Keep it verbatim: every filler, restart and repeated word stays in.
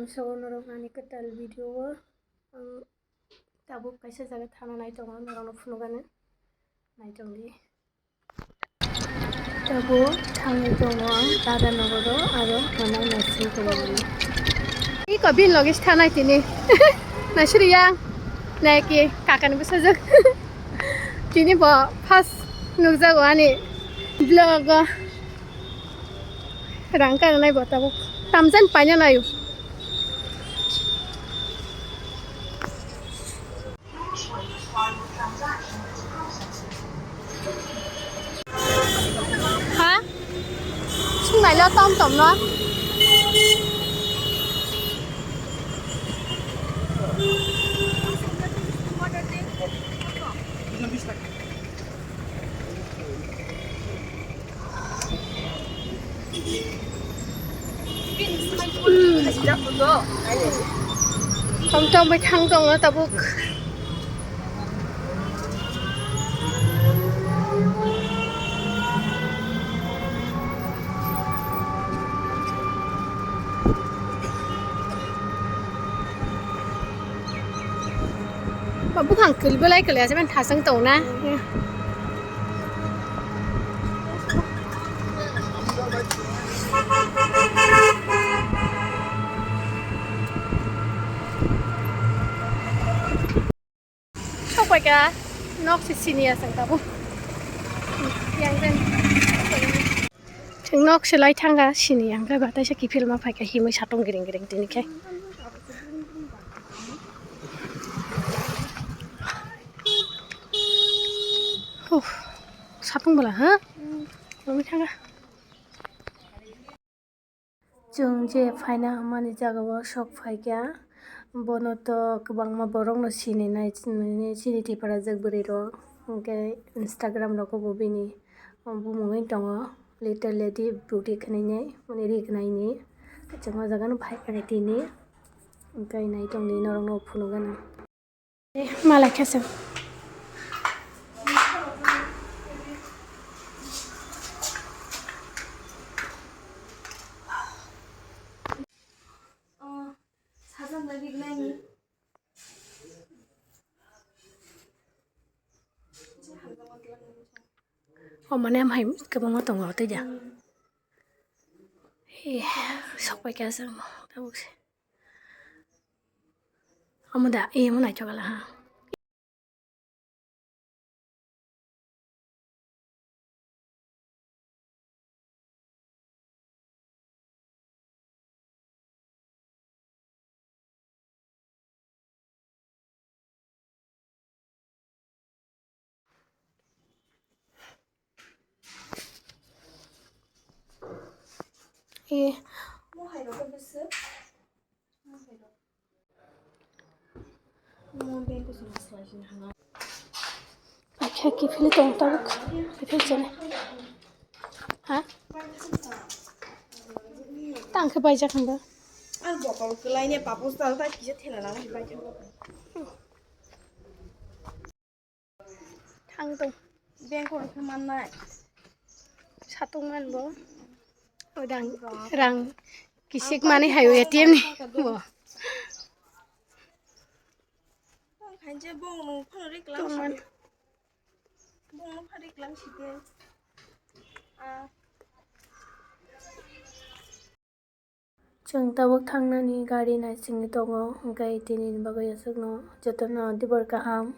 So, norok ani kwtal video o ang tabuk kaisa jaga thana nai tongo, norokno phunukgani nai tongdi. Tabuk thangwi tongo ang Dada nogoro aro Manai Nasri kolomani. Iko bin loge thanai tini. Nasri yang naiki kakani bwsajwk. Tini bo first nukjago ani vlog o. Rang kananai bo tabuk. Tamjani paina naio. Ha? Sungnailo tom tom no. Tong tong bai thang tongo tabuk. Ba buphang kwlwi belai kwlwi aswk mani thasung tongo na. Sok pai ka nok si sini aswk tabuk. Yang ren. Chwng nok se lai thang kha, sini ang khe batai se kiphilma phai kha, himwi satung gring gring tini khe. Huh, satung bwla, ha? Lomwi thang kha. Chwng je phaina hammani jagao sok phai kha, bono to kwbangma borokno sininai, chini Tripura jak bwrwi rok, hwnkhe Instagram rogo bo bini bumungwi tongo, Little Lady Beauty khwnainai, mani ri khwnaini, chwng o jagano phai kha tini, hwnkhe nai tongdi norokno phunukgana. Eh, malai khasem. O mane amhai kwbangma tongo tei da. Eh, sokpai kha se amo tabuk se. Amo da, eh, amo naithok ala ha. Eh. Akhe kiphilwi tong tabuk, kiphil chene. Ha? Tang khe baijak hwnba. Ar botol kwlai ne papos dal ta kisa thela nang bai thang. Thang tong. Bengkok khe mannai. Satung man bo. Odang rang kisik mani hayo A T M ni bo. Khainje bong no phano riklang. Tongman. Bong no phano riklang site. Ah. Chwng tabuk thangnani gari naisingwi tongo, hwnkhe tinini bagwi aswkno jotono dibor kaham,